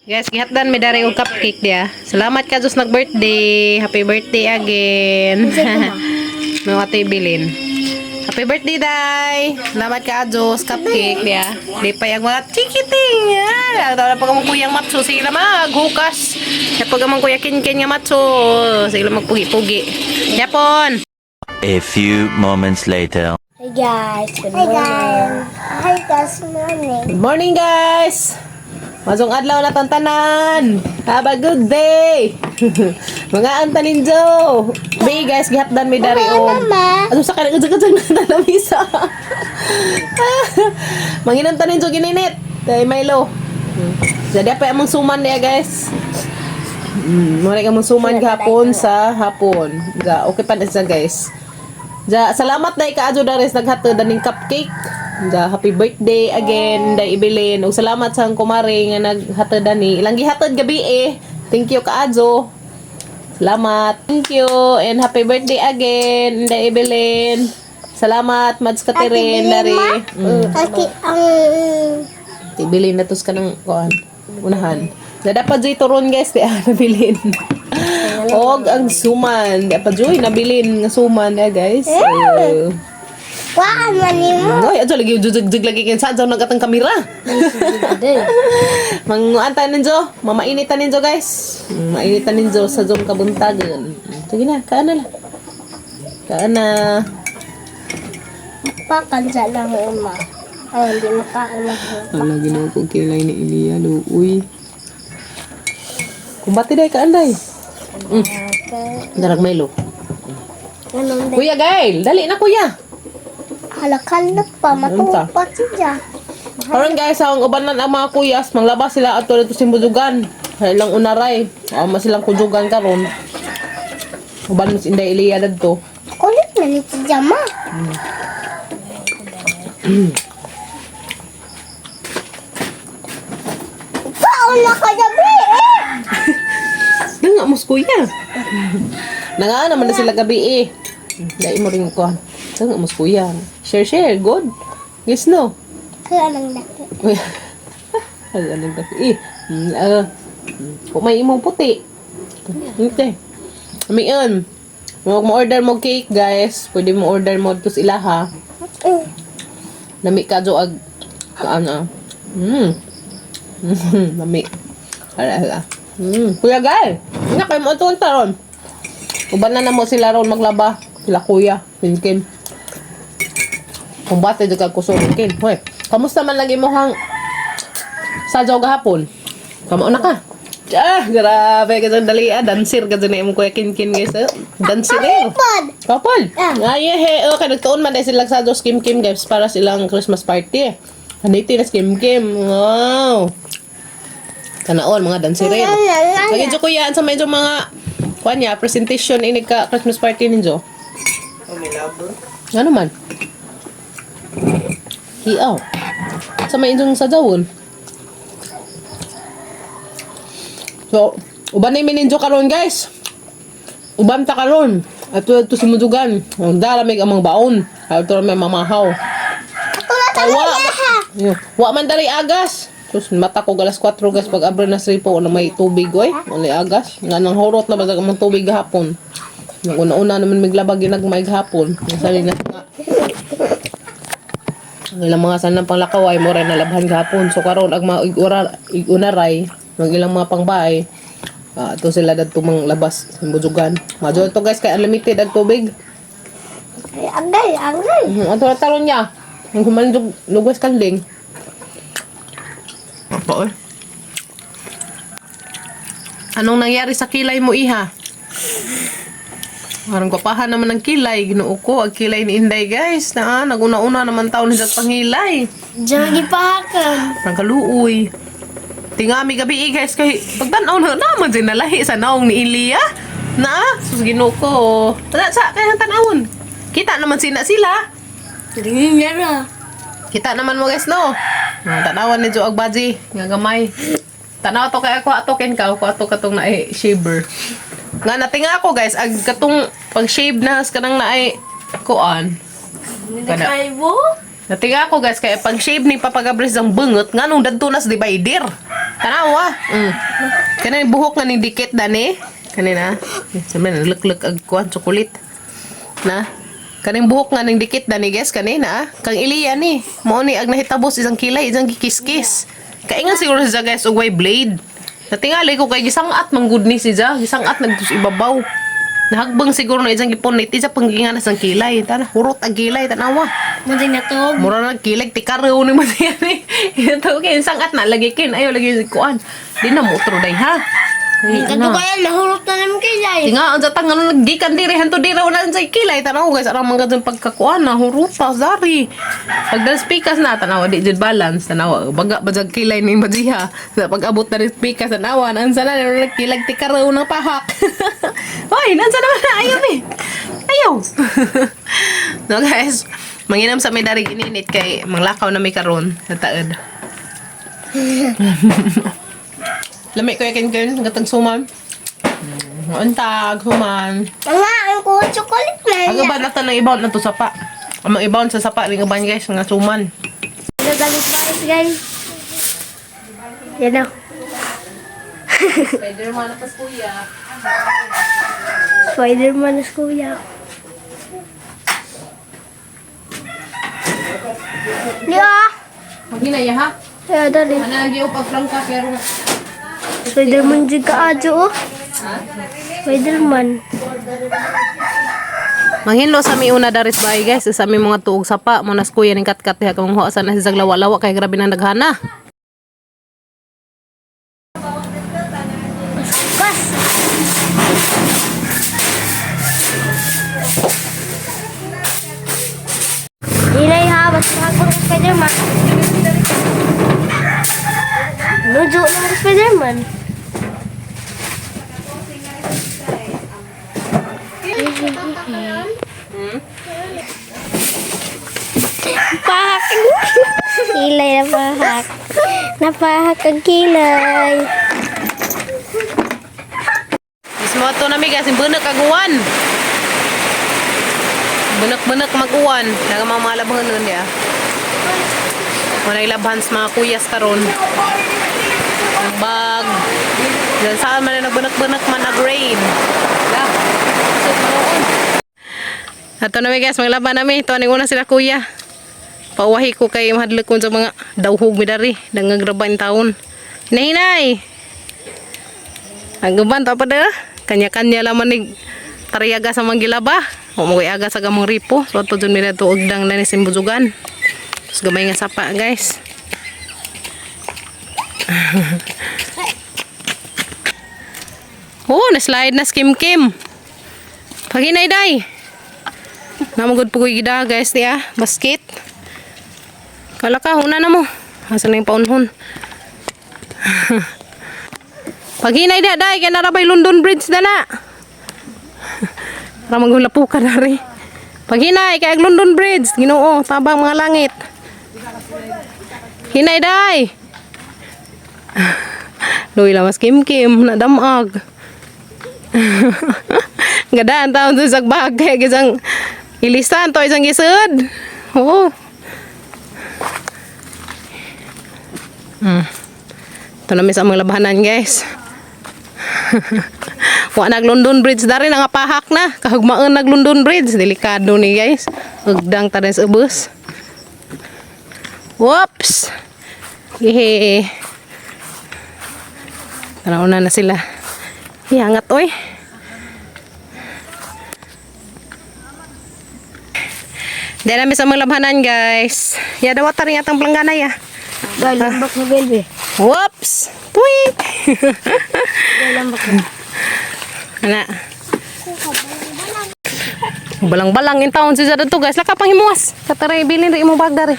Guys, gihatdan mi dari og cupcake dia. Salamat ka Diyos nag-birthday. Happy birthday again. Mga Ate Bilin. Happy birthday, Day! Salamat ka, Diyos. Cupcake dia. Di pa yung mga chikiting. Ah, daw na pag among kuyang matso. Sige lang maghukas. Na pag among kuya kinkin nga matso. Sige lang magpugi-pugi. Yapon! A few moments later. Hi guys, good morning. Hi guys. Hi guys, good morning. Good morning, guys! Masong adlaw na tantanan! Have a good day! Mga antanin Jo! Be, guys, gihatdan mi dari og. Mama. Ano sa kanang udzag-udzag na lamisa? Manginom tanin Jo gininit. Tay Milo. Jadi apa among suman niya, guys? Mo na among suman gahapon sa hapon. Ga, okay pa na siya, guys. Ja, salamat dai kaadyo dares naghatod aning cupcake. Ja, happy birthday again dai Ibelin. Ug salamat sa akong kumare nga naghatod ani. Ilang gihatod gabi eh. Thank you kaadyo. Salamat. Thank you and happy birthday again dai Ibelin. Salamat Mads Catherine dari. Aki ang Ibilin na tos ka ng kuan. Unahan. Na dapat joy turon guys, di ah, nabilin. Og ang suman, dapat joy nabilin nga suman eh guys. Waan man nimo. Ay, adyo lagi jug lagi kin sa adyo nagatang kamera. Manguan ta ninjo, mamainit ta ninjo guys. Mainit ta ninjo sa Zoom kabuntagon. Sige na, kaan na lang. Kaan na. Pakansa lang uma. Ay, hindi makain. Ala, ginoo ko kilay ni Ilya, luoy. Kumbati day kaan day. Darag Milo. Ganun din. Kuya Gail, dali na kuya. Halakalak pa, matupat siya. Karon guys, ang ubanan ang mga kuyas, manglabas sila ato dito sa Budugan. Sa ilang unaray. O, mas silang kujugan karon. Uban mas Inday Ilya dadto. Kulit na ni si Jama. Pauna ka gabi eh! Nanga mos kuya. Nangaa naman na sila gabi eh. Dai mo rin ko. Nanga mos kuya. Share share, good. Yes no. Kaya nang dati. Uy. Ay, anong daki eh. Kung may imong puti. Okay. Amion. Mo order mo cake, guys. Pwede mo order mo to sa ilaha. Lami ka jo ag ano. Lami. Ala ala. Kuya Gal. Ina kay mo tuon taron. Uban na mo sila ron maglaba. Sila kuya, Kinkin. Kumbate jud kag kusog Kin. Hoy, kamusta man lagi mo hang sadyaw gahapon? Kamo na ka. Ah, grabe ka dyan dali ah. Dancer ka dyan na imong kuya Kinkin guys. Eh. Dancer eh. Pod! Couple. Ah. Ay, eh, okay, nagtuon man dahil silang sa dos Kim Kim guys para silang Christmas party. Andito na si Kim Kim. Wow. Tanaon mga danserin. Lagi jo kuya sa medyo mga kuan niya presentation ini ka Christmas party ninyo. Oh, may labor. Ano man? Hiaw. Sa may inyong sadawon. So, uban na yung ninyo karon guys. Uban ta karon. Ato ato sumudugan. Ang dalamig ang mga baon. Ato may mamahaw. Wa, Yo, wa man dali agas. Sus, mata ko galas 4 gas pag abro na sa ripo na may tubig oy. Wala agas. Nga nang horot na ba ang tubig gahapon. Nang una-una naman miglabag ginagmay gahapon. Nasali na nga. Ang ilang mga sanang panglakaw ay mura na labhan gahapon. So karon ang mga igura, igunaray, ang ilang mga pangbahay. Ah, ito sila dadto mang labas sa bujugan. Madyo ito guys kay unlimited ang tubig. Ay, agay, agay. Ato na taron niya. Ang humanjog lugas kanding. Apa eh. Anong nangyari sa kilay mo, iha? Parang gwapahan naman ang kilay. Ginoo ko, ang kilay ni Inday, guys. Na, naguna-una naman taon ni pangilay. Diyan gipahakan. Parang kaluoy. Tingami gabi eh, guys, kay pagtanaw na naman din nalahi sa naong ni Ilya. Na, sus Ginoo ko. Wala sa kaya tanawon. Kita naman sina sila. Tingin niya na. Kita naman mo guys no. Tanawan ni Joe Agbaji nga gamay. Tanaw to kay ako ato ken ka ako ato katong naay shaver. Nga natinga ako guys ag katong pag shave na has kanang naay kuan. Nakaibo? Natinga ako guys, kaya pag shave ni Papa Gabris ang bungot, nga nung dadto nas divider. Tanawa. Kanang buhok nga ni dikit dani. Kanina. Sabi na lukluk ag kuan chocolate. Na. Kaning buhok nga ning dikit dani guys kanina ah. Kang Iliya ni. Mao ni ag nahitabos isang kilay, isang gikiskis. Kaingan siguro siya guys og way blade. Natingali ko kay gisangat man gud ni siya, gisangat nagtus ibabaw. Nahagbang siguro na isang gipunit, isa pangginganas ang kilay. Tana, hurot ang kilay, tanawa. Muna na to. Mura na kilig, tikaraw ni mo siya ni. Ito, kay sangat na, lagi kin. Ayaw, lagi kuan. Di na mo utro day, ha? Kay, Kato ano. kaya nahurot na naman kilay. Tinga, ang satang ano, naggikan diri, hanto diri, wala sa kilay. Tanaw, guys, arang mga dyan pagkakuan na, huruta, sorry. Pag das pikas na, tanawa, di dyan balance, tanawa, baga, bajag kilay ni Majiha. Sa pag-abot na rin pikas, tanawa, nansa na, kilag tikaraw ng pahak. Hoy, nansa naman na, ayaw eh. Ayaw. No guys, manginam sa may darig ininit kay manglakaw na may karon sa taed. Lami ko yakin kin, gatag suman. Untag, human. Nga, ang kuha chocolate na Ang niya. uban na to ng ibaon na to sapa. Ang mga ibaon sa sapa ring uban guys, nga suman. Nagalit guys, guys. Yan na. Spider-Man na pas kuya. Spider-Man na kuya. Ya. Maghinay ha. Ya, dali. Ano lagi yung pagprangka pero Spider-Man jud ka adyo oh. Spider-Man. Manghinlo sa mi una daris bay guys, sa mi mga tuog sapa mo nas kuya ning katkat diha kamong huasan na si lawa-lawa kay grabe na naghana. Bas. Dinay ha, basta hagpon ka Spider-Man. Nujo lang ka Spider-Man. Pahak. Kilay na pahak. Napahak ang kilay. Mismo ato na mi guys, bunak ag uwan. Bunak-bunak mag-uwan. Naga mga mga labhan nun diha. Wala ilabhan sa mga kuyas karon. Ang bag. Diyan saan man na nagbunak-bunak man ag rain. La. Ato na mi guys, maglaban nami. Ito aning una sila kuya. Pauwahi ko kay mahadlok ko sa mga dawhog mi dari. Dangagraban taon. Hinay-hinay! Ang guban ta pa da. Kanya-kanya laman ni tariaga sa manggilaba. O mo aga sa gamong ripo. So ato dun mila tuog dang na ni simbuzugan. Tapos gamay nga sapa guys. Oh, na-slide na skim kim. Paghinay day. Namugod po ko'y gida guys niya. Basket. Kala ka, huna na mo. Asa na yung paunhon? Paghinay da day kay narabay London Bridge na na. Para maghulapo ka na rin. Paghinay kay ag London Bridge, Ginoo, tabang mga langit. Hinay day. Luy lamas kim kim na damag. Gadaan taon sa isang bag kay isang ilisan to isang gisud. Oo. Ito namin sa mga labanan guys. Wa nag London Bridge dari nga pahak na. Kahugmaon nag London Bridge. Delikado ni guys. Ugdang ta rin sa ubos. Whoops. Yehe. Tanaw na na sila. Iangat oy. Diyan namin sa mga labhanan guys. Ya dawat ta rin atang planggana ya. Galambak na belbe. Whoops! Puy! Galambak na. Ana. Balang-balang in taon si Zara to guys. Laka pang himuas. Kataray bilin ri imong bag dari.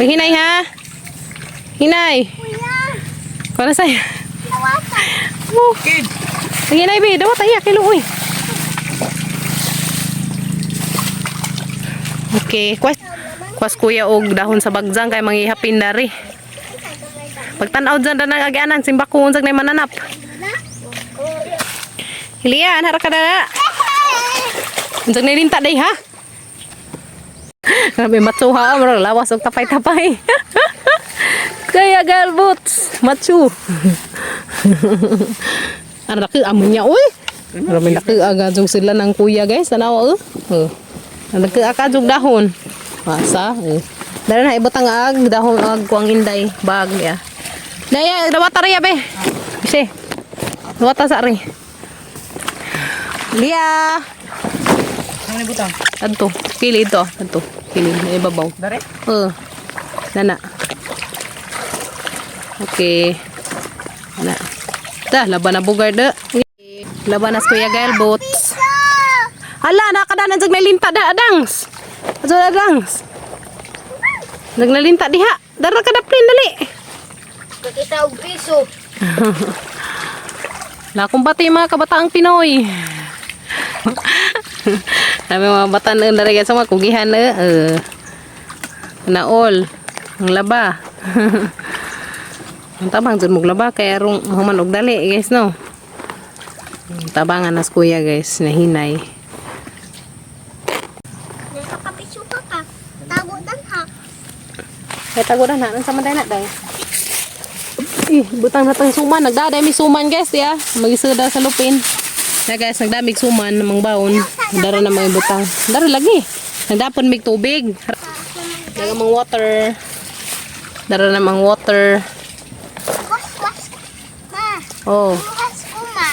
Hinay ha. Hinay. Kuha say. Oh. Hinay bi, dawat ay kilo uy. Okay, kwas kwas kuya og dahon sa bagzang kay mangihapin dari. Pagtan-aw dyan danang agianan, simbako unsag na mananap. Hilian, hara ka na. Unsag na linta day ha? Grabe matsuha, murag lawas og tapay-tapay. Kaya Gail Boots, matsu. Ano laki amo niya oy. Grabe laki aga jud sila ng kuya, guys. Tanawa oh. Oh. Laki aka jud dahon. Masa. Oh. Dara na ibutang ag dahon ag kuang inday bag ya. Daya dawata riya be. Kasi. Dawata sa ri. Lia. Ano butang? Adto, kilid to, adto. Kilid na ibabaw. Dare? Oh. Nana. Okay. Ana. Ta, laban na bugard da. Laban na sa Kuya Gael Boots. Hala, nakadanan jag nalinta da adangs. Ato adangs. Nagnalinta diha. Dara ka daplin dali. Kakita og piso. Nakumbati mga kabataang Pinoy. Dami mga bata na dara sa mga kugihan na. Naol. Ang laba. Ang tabang dyan mong laba kaya rong human og dali guys, no. Ang tabangan nas kuya, guys, nahinay. Nakakapiso ka ka. Tago dan ha. Kaya tago na na sa manday na day. Eh, butang na tang suman. Nagdaday mi suman, guys, ya. Magisada sa lupin. Na guys, nagdamig suman namang baon. Dara na mga butang. Dara lagi. Nagdapon mig tubig. Dara mang water. Dara na mang water. Was was. Ma. Oh. Was ko ma.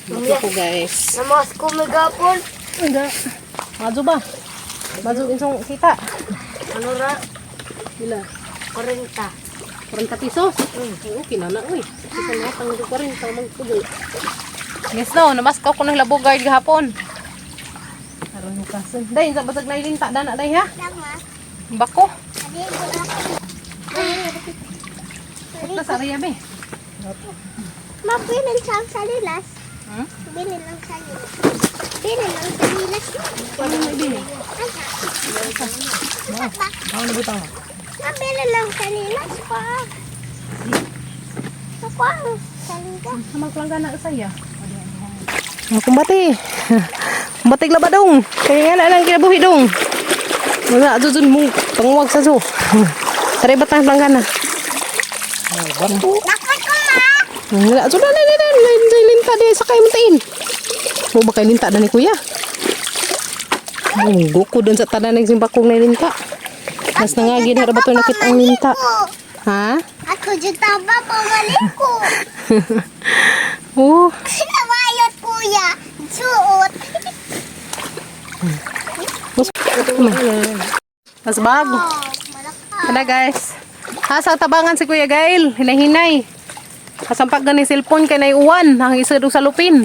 Ito ko, guys. Namas ko megapon. Hindi. Mazo ba? Mazo insong kita. Ano ra? Pila? 40. 40 pesos. Ay, okay na na, uy. Isa na tang 40 magpugo. Yes no, namasko ko ng labo guard gahapon. Aron hukason. Day, sa basag na ilinta dana day ha. Lang ma. Bako. Adi ko na. Putla sa ariya be. Ma, bilin lang sa lilas. Hmm? Bilin lang sa lilas. Bilin lang sa lilas. Ano may bili? Ano butang? Ma, bilin lang sa lilas pa. Ako ang sa lilas. Samang lang na saya. Kumbati. Kumbati labadong. Kaya nga na lang kinabuhi dong. Wala, dun mo. Panguwag sa so. Tara batang langgana. Dapat ko ma. Wala, so na na na na linta di sa kayo tain. Mo ba kay linta na ni kuya? Ang guko dun sa tanan ng simbakong na linta. Mas nangagi na ba ito nakita ang linta? Ha? Ako dyan tama pamalik ko. Oh, Sinawayot kuya. Suot. mas mas bago. Oh, malaka. Ano guys? Asa tabangan si Kuya Gail, hinahinay. Kasampag gani cellphone kay naiuwan, ang isa do sa lupin.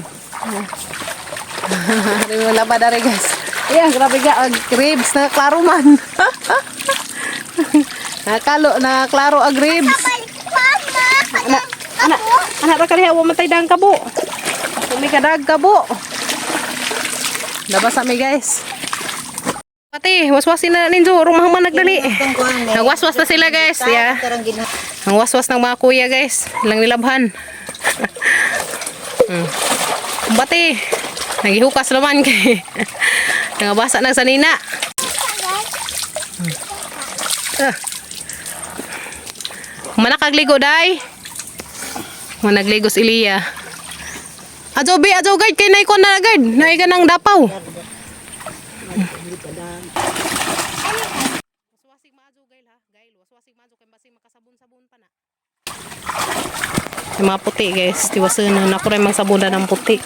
Wala ba dari guys? Yeah, grabe ka ang ribs na klaro man. Nakalo na klaro ang ribs. Balik mama. Ana, ana, ana ra kaniya wa matay dang kabo. Kumi kadag kabo. Labas mi guys. Pati, waswasin na ninyo, rumahaman nagdali. Nagwaswas na sila guys, yeah. Ang waswas ng mga kuya guys, ilang nilabhan. Bati, nagihukas naman kay. Nangabasa ng sanina. Ah. Manakagligo day. Managligo si Iliya. Ajo be, ajo guard kay naikon na guard. Naiga ng dapaw. Yung mga puti guys, tiwasan na ako rin magsabunan ng puti.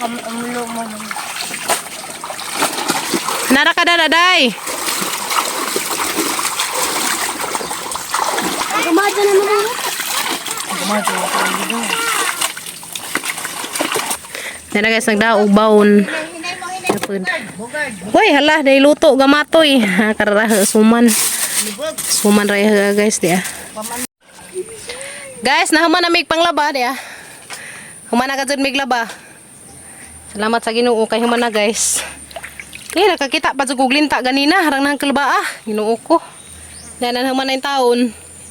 Nara ka na, day. Gumada na naman. Nara guys, nagdaog baon. Hinay mo, hinay. Napod. Hoy, hala, day luto gamatoy. Karara suman. Suman ra ya, guys, di ah. Guys, nahuman na mig panglaba di ah. Human na ka jud mig laba. Salamat sa Ginoo kay human na guys. Eh, nakakita pa jud og linta ganina, harang nang kalba ah. Ginoo ko. Nanan human na yung taon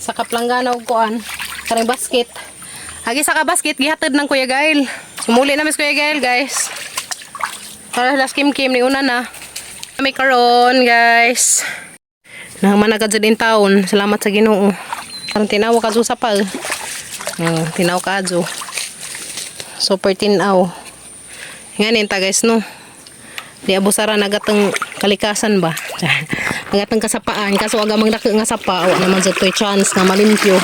sa kaplanggana og kuan. Karang basket. Agi sa ka basket gihatod ng Kuya Gail. Sumuli na mis Kuya Gail, guys. Para las Kim Kim ni una na. Kami karon, guys. Nahuman na ka dyan in taon. Salamat sa Ginoo. Karon tinaw ka sa pal. Tinaw ka adyo. Super tinaw. Nganin ta, guys, no. Di abusara nagatong kalikasan ba. Nagatong kasapaan kaso aga magdako nga sapa wa naman sa toy chance nga malimpyo.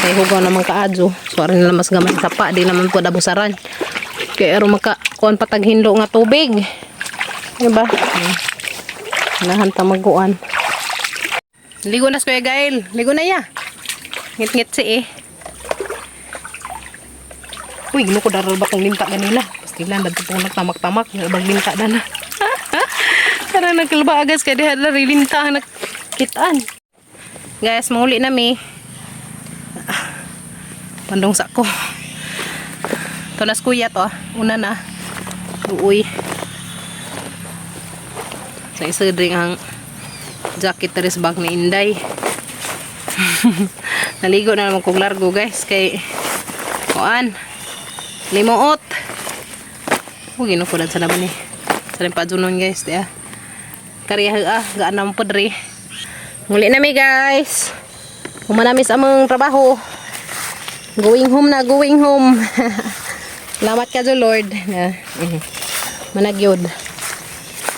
Kay hugaw naman kaadyo. So arin na mas gamay sapa di naman pud abusaran. Kay aron maka kuan patag hinlo nga tubig. Ano ba? Nahan ta maguan. Ligo na si Kuya Gael. Ligo na ya. Ngit-ngit si eh. Uy, gino ko daral ba kung linta ganila. Pastilan, dagto po nagtamak-tamak. Nalabag linta na na. Tara, nagkalba agas kaya diha na rilinta ang nakitaan. Guys, manguli na mi. Pandong sako. Ito na kuya to. Ah. Una na. Uy. Sa isa rin ang jacket teres bag ni Inday. Naligo na naman kong largo, guys, kay kuan limuot. Uy, ginukulan sa naman eh. Sa rin pa guys, di ah. Kariya ah, gaan naman po dre. Muli na mi, guys. Humanami sa among trabaho. Going home na, going home. Salamat ka do Lord. Na, Managyod.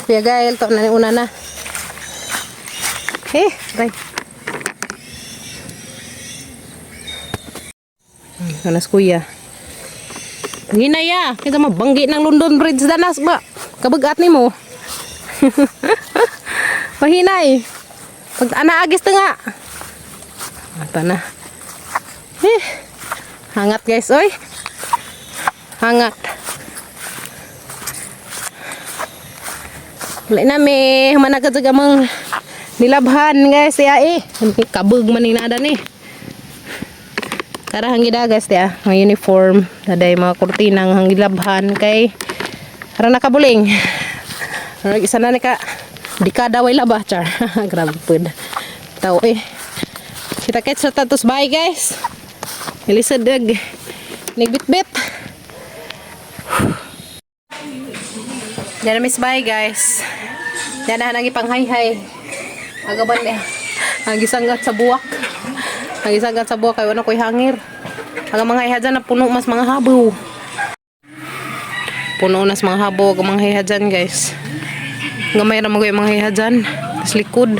Kuya Gael, to na una na. Eh, bye. Kanas kuya. Ginaya, kita mabanggi ng London Bridge danas ba? Kabagat ni mo. Mahinay. Pag anaagis ta nga. Ata na. Eh. Hangat, guys, oy. Hangat. Wala na mi, humanagad sa gamang nilabhan, guys, ya eh. Kabog man ni nada ni. Tara hangida, guys, ya, mga uniform, daday mga kurtina ang hangilabhan kay ara nakabuling. Ara isa na ni ka dekada way laba char. Grabe pud. Tao eh. Kita kits sa tatos bye, guys. Ilisod dag. Nagbitbit. Yan na miss bye, guys. Yan na nang ipanghay-hay. Agaban niya. Ang gisanggat sa buwak. Ang gisanggat sa buwak kay wala ko'y hangir. Aga mga hayha dyan na puno mas mga habaw. Puno nas mga habaw aga mga hayha dyan, guys. Gamay ra magoy mga hayha dyan. Tas likod.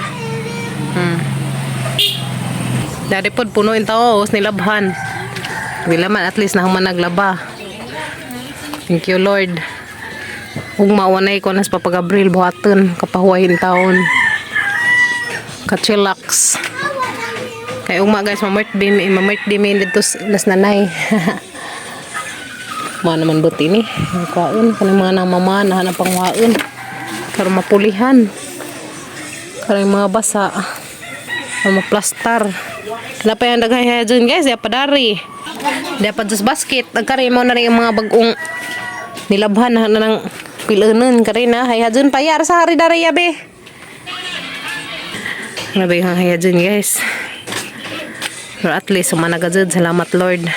Dari pod puno in tao nilabhan. Wala man at least na human naglaba. Thank you, Lord. Ug mawanay ko nas Papa Gabriel buhaton kapahuwayin taon. Kachillax. Kay ugma, guys, ma-birthday mi dito las nanay. Mga naman buti ni. Ang kwaon kanang mga nang mama na hanap pangwaon. Karon mapulihan. Karon mga basa. Karon maplastar. Wala pa yung daghay dyan, guys, di pa dari. Di pa just basket. Nagkari mo na rin yung mga bagong nilabhan na na ng pilunan kari na. Hay dyan pa yar sa hari dari yabe. Grabe yung hay dyan, guys. Pero at least umanaga dyan. Salamat, Lord.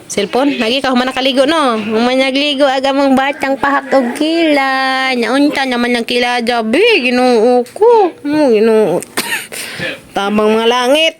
Cellphone, lagi ka human nakaligo no. Human nagligo aga mong batang pahak og kila. Naunta naman ng kila jabi, Ginoo ko. Mo Ginoo. Tamang mga langit.